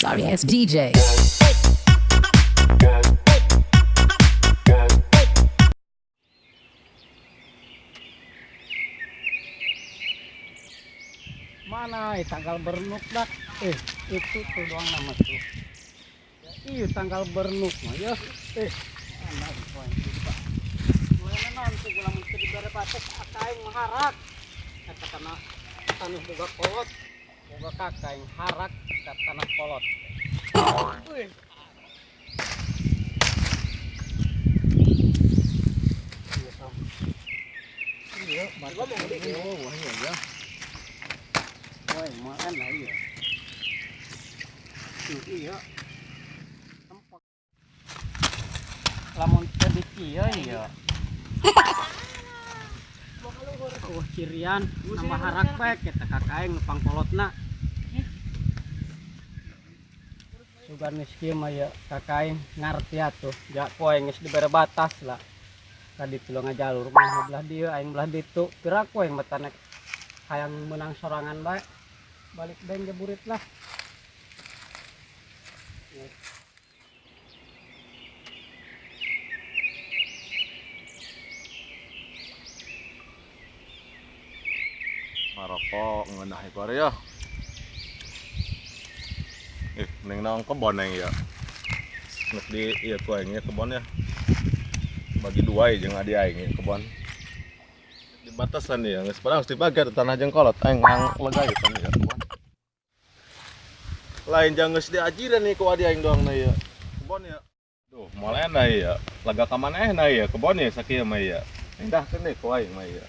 Sorry ass DJ. Mana tanggal bernuk dak? Itu tuh doang nama tuh. Ya, iya tanggal bernuk mah ya. Mana poin itu Pak. Mulai naon tuh gula mun teu dibere batas akaing mengharak. Eta kana tanah boga kolot. Boga kakaing harak ka tanah kolot. Wih. Iya, Sam. Iya, batas. Oh, wah iya ya. Woi, makan lah iya. Iya. Tempat. Lamun teu di kieu iya. Oh, cirian nambah harak bae kita kakaeng nu pangkolotna. Sugan geus kieu mah ya kakaeng ngarti atuh. Ja poe geus dibere batas lah. Tadi tu ngajalur mah belah dieu aing belah ditu. Pira poe mah hayang menang sorangan bae. Balik beng jeburit lah. Maroko ngeunah iku are ya. Ning nang kebon aing ya. Nek di ieu ku aing ya kebon ya. Bagi dua ya jeung adi aing ya kebon. Di batasan ya, geus padahal geus dibagi tanah jeung kolot aing ngang lega ieu kan ya kebon. Lain jang geus diajiran nih ku adi aing doang na ya. Kebon ya. Duh, moal enak ya. Lega ka manehna ya kebon ya sakieu mah ya. Indahkeun deui ku aing mah ya.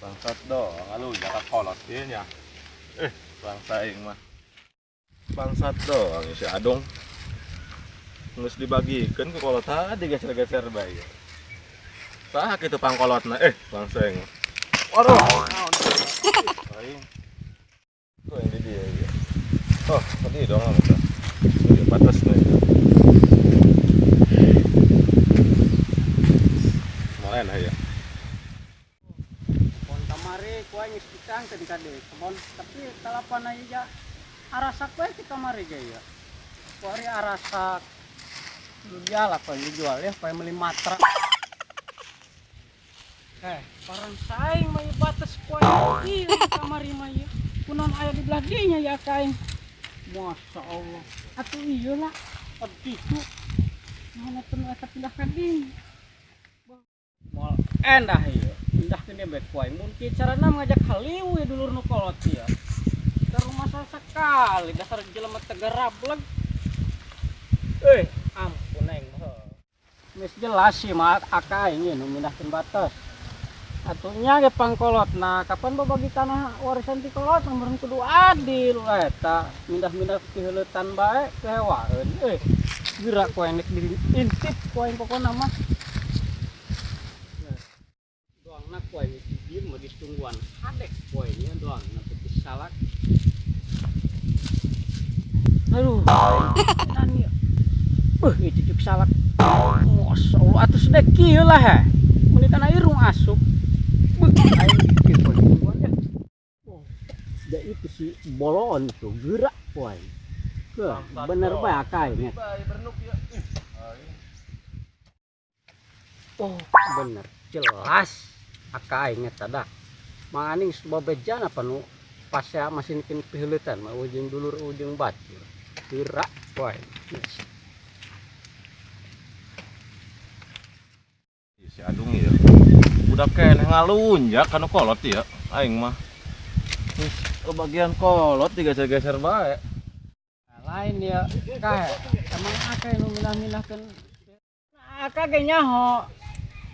Bangsat doang, alu jaka kolot ieu nya. Bangsa aing mah. Bangsat doang si Adong. Geus dibagikeun ku kolot tadi geser-geser bae. Saha kitu pangkolotna? Bangsa aing mah. Waduh, naon aing. Tuh yang di dia ieu. Oh, tadi dong lah masa. Di batas nih. Lumayan ya. Kebon kamari ku aing geus dicangkeun ka deui kebon, tapi kalapan aya arasak bae ti kamari ge ya. Ku ari arasak dijual apa dijual ya, supaya meuli matra. Parang saing mah ieu batas ku aing ieu kamari mah ieu. Kunaon aya di belah dinya ya ka aing. Masya Allah. Atuh ieu lah. Atuh itu. Mana teu eta pindah ka dinya. Moal endah ieu. Indahkeun dia bae ku aing. Mun kieu carana ngajak halieu we dulur nu kolot ieu. Terus masa sekali dasar jelema tegerablek. Ampun aing mah. Geus jelas sih mah aka aing ieu nu mindahkeun batas. Atuh nya ge pangkolot. Nah, kapan babagi tanah warisan ti kolot meureun kudu adil eta. Mindah-mindah piheuletan bae kehewaeun. Geura ku aing nek diintip ku aing pokona mah. Doangna ku aing di dieu mah ditungguan kadek ku aing nya doangna teu salak. Aduh, nan ieu. Beuh, ieu cucuk salak. Masya Allah, atuh sedek kieu lah he. Mun kana irung asup. Beuh, aing kieu ku aing tungguan ya. Oh, da itu si bolon tuh gerak ku aing. Ke, bener bae akai nya. Oh, bener jelas akai nya tada. Manganing sebabejana apa nu pas ya masih bikin piheuletan mah ujung dulur ujung batur. Gerak ku aing. Si Adung ya. Budak keneh ngalunjak kanu kolot ya aing mah. Terus bagian kolot digeser-geser bae. Nah, lain ya kae. Emang akeh nu minah-minahkeun. Nah, akeh ge nyaho.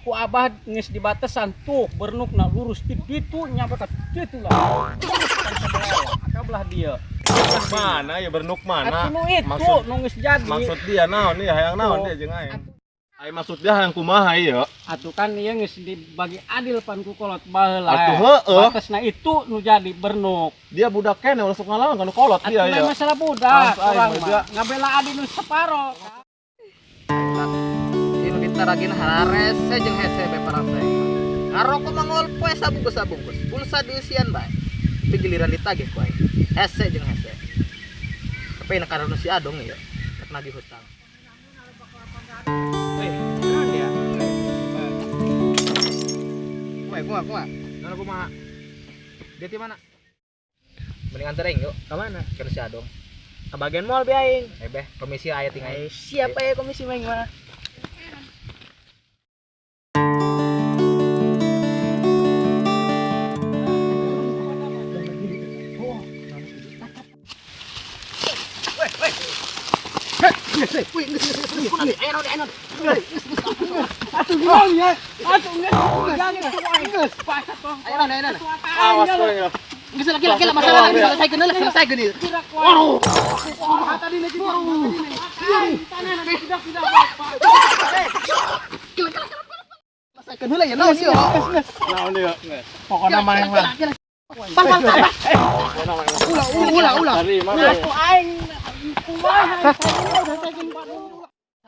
Ku abah geus dibatesan tuh bernukna lurus ti ditu nyampe ka ditu lah. Akeh belah dieu. Mana ya bernuk mana? Atuh nu itu Maksud nu geus jadi. Maksud dia naon nih hayang naon dia jeung aing. Ai maksud dia hayang kumaha ieu? Atuh kan ieu geus dibagi adil pan ku kolot baheula. Atuh heueuh. Batasna itu nu jadi bernuk. Dia budak keneh ulah sok ngalawan kanu kolot dia Atuh ieu. masalah budak Bangsa aing urang mah mah. dia. Ngabela adi nu separo. Ieu nu ditaragin hararese jeung hese bae paraseng. Ngarokok mah ngol poe sabungkus-sabungkus. Pulsa dieusian bae. Tapi giliran ditagih ku aing. Hese jeung hese. Pe na karano si Adong ya. Rek nagih hutang. Eh, naon dia? Kumaha kumaha kumaha? Naon kumaha? Dia di mana? Mending antar aing yuk. Ka mana? Ke si Adong. Ka bagian mall be aing. Eh beh, komisi aya ting aing. Siap aya komisi mah mah.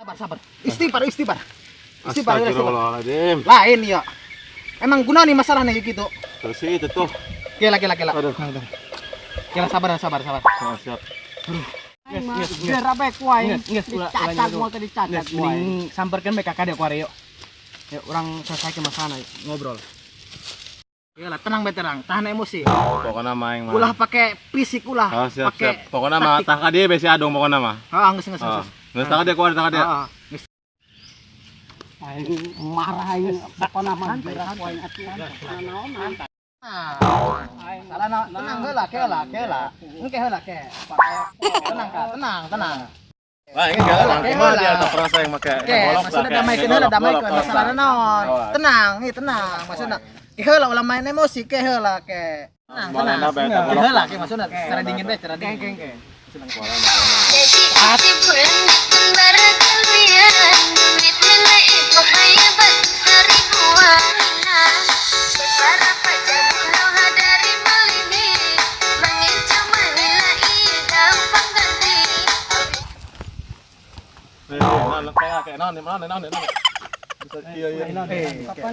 Sabar, sabar. Istighfar, istighfar. Istighfar, istighfar. Lain ya. Emang guna nih masalahnya gitu. Terus itu tuh. Kela, kela, kela. Kela, sabar, sabar, sabar. Siap. Mending samperkeun bae kakak dia ku are yuk. Yuk urang selesaikan masalah ngobrol. Kela, tenang be tenang, tahan emosi. Pokoknya mah aing mah. Ulah pakai fisik ulah. Oh, siap, siap. Pokoknya mah tah ka dieu be si Adong pokoknya mah. Heeh, geus geus geus. Geus tah ka dieu ku are tah ka dieu. Heeh. Aing marah aing pokona mah gerak ku aing atuh naon. Salah na, tenang heula ke lah, ke lah. Engke heula ke. Tenang ka, tenang, tenang. Lah ini jalan kumaha dia atau perasa yang make golok. Maksudna damaikeun heula, damaikeun masalahna naon. Tenang, ieu tenang. Maksudna ke heula ulah main emosi ke heula ke. Tenang, tenang. Ke heula ke maksudna cara dingin bae, cara dingin.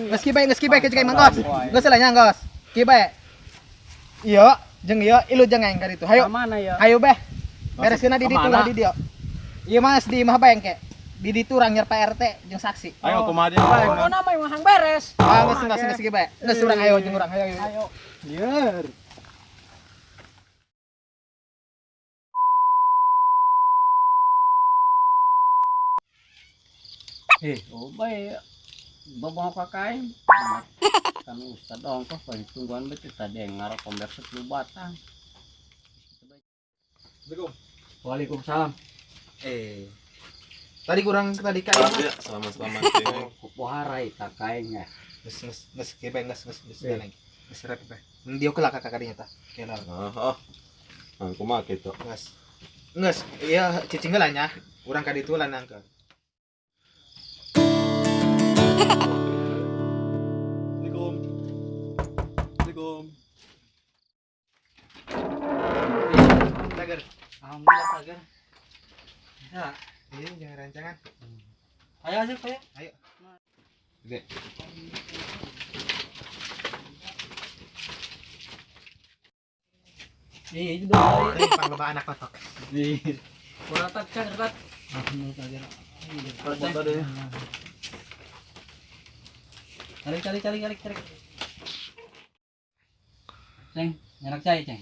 Geus ki bae ke cek mangkos. Geus lah nya ngos. Ki bae. Iya, jeung ieu ilu jeung aing ka ditu. Hayu. Hayu beh. Bereskeun di ditu lah di dieu. Ieu mah di imah bae engke. Di ditu urang nyer Pak RT jeung saksi. Ayo kumaha dia bae. Pokona mah hang beres. Ah geus geus geus ki bae. Geus urang ayo jeung urang ayo. Ayo. Lieur. Obay babang kakain. Kami ustad ongkoh tungguan betul tadi yang ngarok kombek 10 batang. Assalamualaikum. Waalaikumsalam. Tadi kurang tadi kain. Selamat-selamat. Kupoharai kakainnya. Geus geus geus kieu bae geus geus geus neng. Geus rep bae. Dia kelak kakak kadinya tah. Kela. Heeh. Nah, kumaha kitu? Geus. Geus, ieu cicing heula nya. Urang ka ditu lah nangkeun. Assalamualaikum. Assalamualaikum. Sagar. Alhamdulillah sagar. Ya, ini jangan rancangan. Ayo aja, ayo. Ayo. Oke. Iya, itu dong. Ini pangloba anak kotok. Iya. Kuratat kan, rat. Alhamdulillah sagar. Tarik, tarik, tarik, tarik, tarik. Ceng, nyarak cai, Ceng.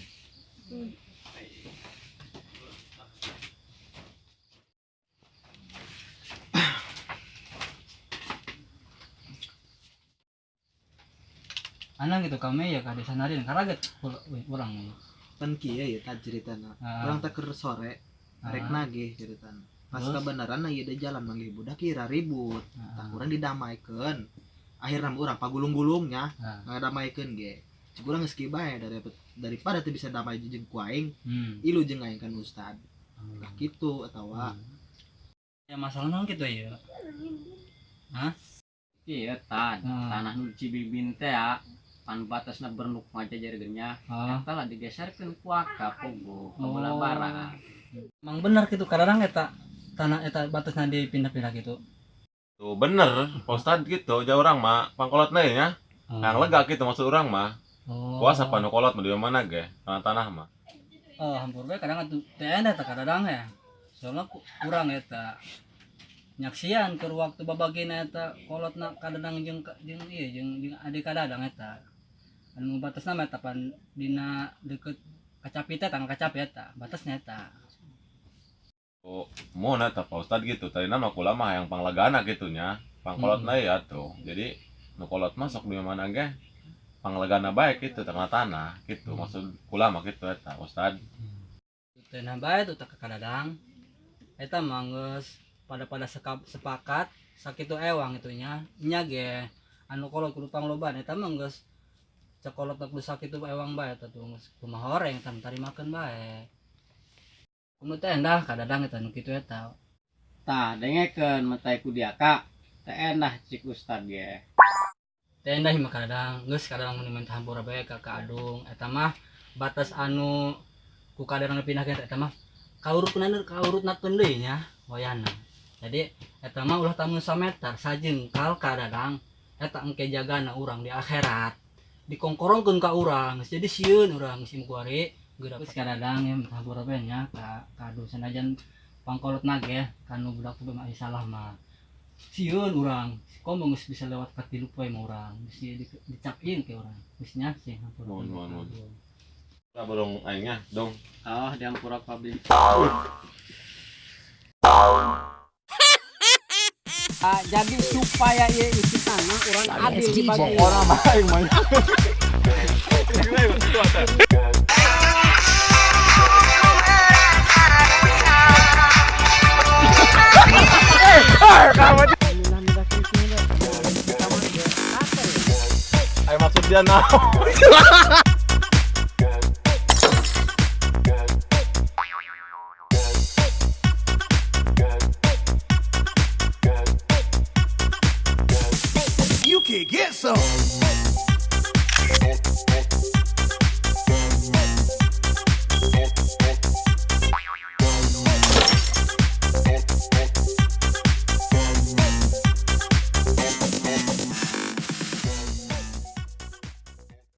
Anang gitu kami ya ka desa Narin karaget urang ya. Pan kieu ya tah ceritana. Urang teh keur sore rek nagih ceritana. Pas kebenaran ieu da jalan manggih budak kira ribut. Tah urang didamaikeun. Akhirna urang pagulung-gulungnya ngadamaikeun ge. Cik urang geus kieu bae daripada teu bisa damai jeung ku aing, ilu jeung aing kan ustad. Lah kitu atawa ya masalah naon kitu ya. Hah? Iya tan, tanah nu Cibibin teh ya. Pan batasna bernuk ngajajarkeunnya. Eta lah digeserkeun ku aka pogo ka belah barat. Emang bener kitu kadang eta tanah eta batasna dipindah-pindah gitu. Tuh bener, Pak Ustad gitu, jauh orang mah pangkolotna ya. Yang lega gitu maksud orang mah. Kuasa panu kolot mah di mana ge, tanah-tanah mah. Oh, hampur bae kadang atuh teh endah teh kadang ya. Soalnya kurang eta. Nyaksian keur waktu babagina eta kolotna kadadang jeung jeung ieu jeung jeung adik kadadang eta. Anu batasna mah eta pan dina deket kacapi teh tangga kacapi eta, batasna eta. Oh, mun eta Pak Ustad gitu. Tadina mah kula mah hayang panglagana gitu nya. Pangkolotna ya tuh. Jadi nu kolot mah sok di mana ge panglegana bae gitu tengah tanah gitu. Maksud kula mah gitu eta Ustad. Teu nah bae tuh teh kadadang. Eta mah geus pada sepakat sakitu ewang itu nya. Nya ge anu kolot kudu pangloban eta mah geus cekolot kudu sakitu ewang bae eta tuh geus kumaha horeng tan tarimakeun bae. Kumu teh endah kadadang eta nu kitu eta. Tah dengekeun matai ku dia ka. Teh endah cik ustad ge. Teh endah mah kadadang geus kadadang mun minta hampura bae ka Ka Adung eta mah batas anu ku kadadang dipindahkeun eta mah kaurutna kaurutnakeun deui nya wayahna. Jadi eta mah ulah tamun sameter sajengkal kadadang eta engke jagana urang di akhirat. Dikongkorongkeun ka urang geus jadi sieun urang geus kuari geura geus kadadang ya minta hampura bae nya ka Ka Adung sanajan pangkolotna ge kanu budak teh mah salah mah. Sieun urang komo geus bisa lewat ka tilu poe mah urang geus dicapieun ke urang geus nya sih hampura. Mohon mohon mohon. Tah borong aing nya dong. Oh, diampura publik. Ah, jadi supaya ieu isi tanah urang adil dibagi. Pokona mah aing mah. Aing maksud dia naon?